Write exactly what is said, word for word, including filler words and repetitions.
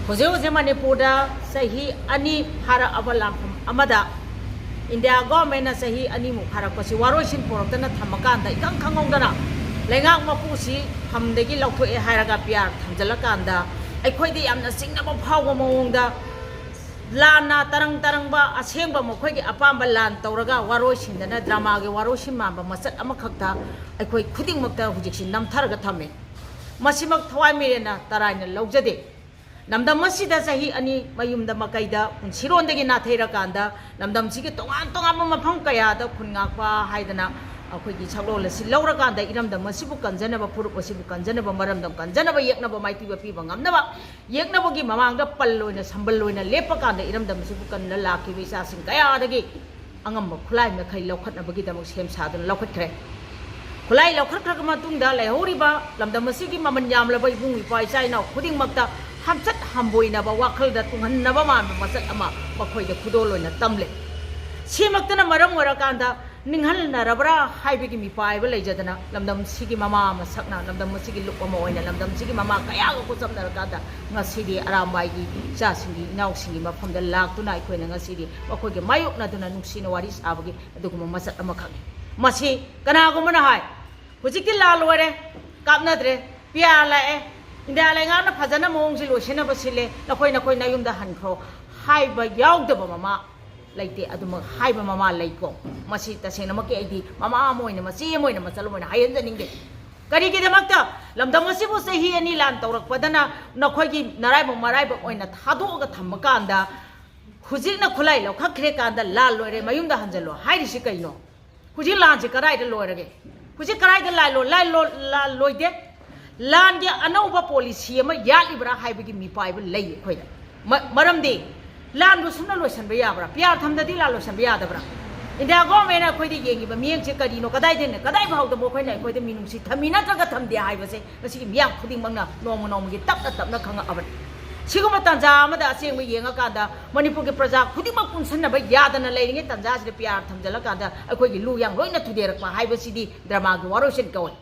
ꯍꯧꯖꯤꯛ ꯍꯧꯖꯤꯛ ꯃꯅꯤꯄꯨꯔꯗ ꯆꯍꯤ ꯑꯅꯤ ꯐꯥꯔꯛꯑꯕ ꯂꯥꯟꯐꯝ ꯑꯃꯗ ꯏꯟꯗꯤꯌꯥ ꯒꯣꯔꯃꯦꯟꯅ ꯆꯍꯤ ꯑꯅꯤꯃꯨꯛ ꯐꯥꯔꯛꯄꯁꯤ ꯋꯥꯔꯣꯏꯁꯤꯟ ꯄꯨꯔꯛꯇꯅ ꯊꯝꯃꯀꯥꯟꯗ, ꯏꯈꯪ ꯈꯪꯍꯧꯗꯅ ꯂꯩꯉꯥꯛ ꯃꯄꯨꯁꯤ ꯐꯝꯗꯒꯤ ꯂꯧꯊꯣꯛꯑꯦ ꯍꯥꯏꯔꯒ ꯄꯤ ꯑꯥꯔ ꯊꯝꯖꯤꯜꯂꯀꯥꯟꯗ, ꯑꯩꯈꯣꯏꯗ ꯌꯥꯝꯅ ꯆꯤꯡꯅꯕ ꯐꯥꯎꯕ ꯃꯑꯣꯡꯗ ꯂꯥꯟꯅ ꯇꯔꯪ ꯇꯔꯪꯕ, ꯑꯁꯦꯡꯕ ꯃꯈꯣꯏꯒꯤ ꯑꯄꯥꯝꯕ ꯂꯥꯟ ꯇꯧꯔꯒ ꯋꯥꯔꯣꯏꯁꯤꯟꯗꯅ ꯗ꯭ꯔꯃꯥꯒꯤ ꯋꯥꯔꯣꯏꯁꯤꯟ ꯃꯥꯟꯕ ꯃꯆꯠ ꯑꯃꯈꯛꯇ ꯑꯩꯈꯣꯏ ꯈꯨꯗꯤꯡꯃꯛꯇ ꯍꯧꯖꯤꯛꯁꯤ ꯅꯝꯊꯔꯒ ꯊꯝꯃꯦ꯫ ꯃꯁꯤꯃꯛ ꯊꯋꯥꯏ ꯃꯤꯔꯦꯟꯅ ꯇꯔꯥꯏꯅ ꯂꯧꯖꯗꯦ꯫ ꯂꯝꯗꯝ ꯑꯁꯤꯗ ꯆꯍꯤ ꯑꯅꯤ ꯃꯌꯨꯝꯗ ꯃꯀꯩꯗ ꯄꯨꯟꯁꯤꯔꯣꯟꯗꯒꯤ ꯅꯥꯊꯩꯔꯀꯥꯟꯗ, ꯂꯝꯗꯝꯁꯤꯒꯤ ꯇꯣꯉꯥꯟ ꯇꯣꯉꯥꯟꯕ ꯃꯐꯝ ꯀꯌꯥꯗ ꯈꯨꯟ ꯉꯥꯛꯄ ꯍꯥꯏꯗꯅ ꯑꯩꯈꯣꯏꯒꯤ ꯁꯛꯂꯣꯟ ꯑꯁꯤ ꯂꯧꯔꯀꯥꯟꯗ, ꯏꯔꯝꯗꯝ ꯑꯁꯤꯕꯨ ꯀꯟꯖꯅꯕ, ꯐꯨꯔꯨꯞ ꯑꯁꯤꯕꯨ ꯀꯟꯖꯅꯕ, ꯃꯔꯝꯗꯝ ꯀꯟꯖꯅꯕ, ꯌꯦꯛꯅꯕ ꯃꯥꯏꯊꯤꯕ ꯄꯤꯕ ꯉꯝꯅꯕ, ꯌꯦꯛꯅꯕꯒꯤ ꯃꯃꯥꯡꯗ ꯄꯜ ꯑꯣꯏꯅ, ꯁꯝꯕꯜ ꯑꯣꯏꯅ ꯂꯦꯞꯄ ꯀꯥꯟꯗ, ꯏꯔꯝꯗꯝ ꯑꯁꯤꯕꯨ ꯀꯟꯅ ꯂꯥꯛꯈꯤꯕ ꯏꯆꯥꯁꯤꯡ ꯀꯌꯥꯗꯒꯤ ꯑꯉꯝꯕ ꯈꯨꯠꯂꯥꯏ ꯃꯈꯩ ꯂꯧꯈꯠꯅꯕꯒꯤꯗꯃꯛ ꯁꯦꯝ ꯁꯥꯗꯨꯅ ꯂꯧꯈꯠꯈ꯭ꯔꯦ꯫ ꯈꯨꯠꯂꯥꯏ ꯂꯧꯈꯠꯈ꯭ꯔꯕ ꯃꯇꯨꯡꯗ, ꯂꯩꯍꯧꯔꯤꯕ ꯂꯝꯗꯝ ꯑꯁꯤꯒꯤ ꯃꯃꯜ ꯌꯥꯝꯂꯕ ꯏꯕꯨꯡ ꯏꯄ꯭ꯋꯥ, ꯏꯆꯥ ꯏꯅꯥꯎ ꯈꯨꯗꯤꯡꯃꯛꯇ ꯍꯥꯝꯆꯠ ꯍꯝꯕꯣꯏꯅꯕ, ꯋꯥꯈꯜꯗ ꯇꯨꯡꯍꯟꯅꯕ ꯃꯥꯟꯕ ꯃꯆꯠ ꯑꯃ ꯃꯈꯣꯏꯗ ꯈꯨꯗꯣꯜ ꯑꯣꯏꯅ ꯇꯝꯂꯦ꯫ ꯁꯤꯃꯛꯇꯅ ꯃꯔꯝ ꯑꯣꯏꯔꯀꯥꯟꯗ, ꯅꯤꯡꯍꯟꯅꯔꯕ꯭ꯔꯥ ꯍꯥꯏꯕꯒꯤ ꯃꯤꯄꯥꯏꯕ ꯂꯩꯖꯗꯅ, ꯂꯝꯗꯝꯁꯤꯒꯤ ꯃꯃꯥ ꯃꯁꯛꯅ, ꯂꯝꯗꯝ ꯑꯁꯤꯒꯤ ꯂꯨꯞ ꯑꯃ ꯑꯣꯏꯅ, ꯂꯝꯗꯝꯁꯤꯒꯤ ꯃꯃꯥ ꯀꯌꯥꯒ ꯈꯨꯠꯆꯝꯅꯔꯀꯥꯟꯗ, ꯉꯁꯤꯗꯤ ꯑꯔꯥꯝꯕꯥꯏꯒꯤ ꯏꯆꯥꯁꯤꯡꯒꯤ, ꯏꯅꯥꯎꯁꯤꯡꯒꯤ ꯃꯐꯝꯗ ꯂꯥꯛꯇꯨꯅ, ꯑꯩꯈꯣꯏꯅ ꯉꯁꯤꯗꯤ ꯃꯈꯣꯏꯒ ꯃꯥꯌꯣꯛꯅꯗꯨꯅ ꯅꯨꯡꯁꯤꯅ ꯋꯥꯔꯤ ꯁꯥꯕꯒꯤ ꯑꯗꯨꯒꯨꯝꯕ ꯃꯆꯠ ꯑꯃꯈꯛꯅꯤ꯫ ꯃꯁꯤ ꯀꯅꯥꯒꯨꯝꯕꯅ ꯍꯥꯏ, "ꯍꯧꯖꯤꯛꯇꯤ ꯂꯥꯟ ꯂꯣꯏꯔꯦ, ꯀꯥꯞꯅꯗ꯭ꯔꯦ, ꯄꯤ ꯑꯥꯔ ꯂꯥꯛꯑꯦ, ꯏꯟꯗꯤꯌꯥ ꯂꯩꯉꯥꯛꯅ ꯐꯖꯅ ꯃꯑꯣꯡꯁꯤ ꯂꯣꯏꯁꯤꯟꯅꯕ ꯁꯤꯜꯂꯦ, ꯅꯈꯣꯏ ꯅꯈꯣꯏ ꯅꯌꯨꯝꯗ ꯍꯟꯈ꯭ꯔꯣ" ꯍꯥꯏꯕ ꯌꯥꯎꯗꯕ ꯃꯃꯥ ꯂꯩꯇꯦ꯫ ꯑꯗꯨꯃꯛ ꯍꯥꯏꯕ ꯃꯃꯥ ꯂꯩꯀꯣ꯫ ꯃꯁꯤ ꯇꯁꯦꯡꯅꯃꯛꯀꯤ ꯑꯩꯗꯤ ꯃꯃꯥ ꯑꯃ ꯑꯣꯏꯅ, ꯃꯆꯦ ꯑꯃ ꯑꯣꯏꯅ, ꯃꯆꯜ ꯑꯃ ꯑꯣꯏꯅ ꯍꯥꯏꯍꯟꯖꯅꯤꯡꯗꯦ꯫ ꯀꯔꯤꯒꯤꯗꯃꯛꯇ? ꯂꯝꯗꯝ ꯑꯁꯤꯕꯨ ꯆꯍꯤ ꯑꯅꯤ ꯂꯥꯟ ꯇꯧꯔꯛꯄꯗꯅ ꯅꯈꯣꯏꯒꯤ ꯅꯔꯥꯏꯕꯛ ꯃꯔꯥꯏꯕꯛ ꯑꯣꯏꯅ ꯊꯥꯗꯣꯛꯑꯒ ꯊꯝꯕ ꯀꯥꯟꯗ, ꯍꯧꯖꯤꯛꯅ ꯈꯨꯠꯂꯥꯏ ꯂꯧꯈꯠꯈ꯭ꯔꯦ ꯀꯥꯟꯗ, "ꯂꯥꯟ ꯂꯣꯏꯔꯦ, ꯃꯌꯨꯝꯗ ꯍꯟꯖꯜꯂꯣ" ꯍꯥꯏꯔꯤꯁꯤ ꯀꯩꯅꯣ? ꯍꯧꯖꯤꯛ ꯂꯥꯟꯁꯤ ꯀꯗꯥꯏꯗ ꯂꯣꯏꯔꯒꯦ? ꯍꯧꯖꯤꯛ ꯀꯗꯥꯏꯗ ꯂꯥꯟ ꯂꯣ-, ꯂꯥꯟ ꯂꯣ-, ꯂꯥꯟ ꯂꯣꯏꯗꯦ? ꯂꯥꯟꯒꯤ ꯑꯅꯧꯕ ꯄꯣꯂꯤꯁꯤ ꯑꯃ ꯌꯥꯠꯂꯤꯕ꯭ꯔꯥ ꯍꯥꯏꯕꯒꯤ ꯃꯤꯄꯥꯏꯕ ꯂꯩ ꯑꯩꯈꯣꯏꯗ꯫ ꯃ-, ꯃꯔꯝꯗꯤ ꯂꯥꯟꯕꯨ ꯁꯨꯝꯅ ꯂꯣꯏꯁꯤꯟꯕ ꯌꯥꯕ꯭ꯔꯥ? ꯄꯤ ꯑꯥꯔ ꯊꯝꯗꯗꯤ ꯂꯥꯟ ꯂꯣꯏꯁꯤꯟꯕ ꯌꯥꯗꯕ꯭ꯔꯥ? ꯏꯟꯗꯤꯌꯥ ꯒꯣꯔꯃꯦꯟꯅ ꯑꯩꯈꯣꯏꯗ ꯌꯦꯡꯉꯤꯕ ꯃꯤꯠꯌꯦꯡꯁꯦ ꯀꯔꯤꯅꯣ? ꯀꯗꯥꯏꯗꯩꯅ ꯀꯗꯥꯏ ꯐꯥꯎꯗ ꯃꯈꯣꯏꯅ ꯑꯩꯈꯣꯏꯗ ꯃꯤꯅꯨꯡꯁꯤ ꯊꯝꯃꯤ ꯅꯠꯇ꯭ꯔꯒ ꯊꯝꯗꯦ ꯍꯥꯏꯕꯁꯦ ꯉꯁꯤꯒꯤ ꯃꯤꯌꯥꯝ ꯈꯨꯗꯤꯡꯃꯛꯅ ꯅꯣꯡꯃ ꯅꯣꯡꯃꯒꯤ ꯇꯞꯅ ꯇꯞꯅ ꯈꯪꯉꯛꯑꯕꯅꯤ꯫ ꯁꯤꯒꯨꯝꯕ ꯇꯥꯟꯖꯥ ꯑꯃꯗ ꯑꯁꯦꯡꯕ ꯌꯦꯡꯉꯀꯥꯟꯗ, ꯃꯅꯤꯄꯨꯔꯒꯤ ꯄ꯭ꯔꯖꯥ ꯈꯨꯗꯤꯡꯃꯛ ꯄꯨꯟꯁꯤꯟꯅꯕ ꯌꯥꯗꯅ ꯂꯩꯔꯤꯉꯩ ꯇꯥꯟꯖꯥꯁꯤꯗ ꯄꯤ ꯑꯥꯔ ꯊꯝꯖꯤꯜꯂꯀꯥꯟꯗ ꯑꯩꯈꯣꯏꯒꯤ ꯂꯨ ꯌꯥꯡ ꯂꯣꯏꯅ ꯊꯨꯗꯦꯔꯛꯄ ꯍꯥꯏꯕꯁꯤꯗꯤ ꯗ꯭ꯔꯃꯥꯒꯤ ꯋꯥꯔꯣꯏꯁꯤꯟ ꯀꯧꯏ꯫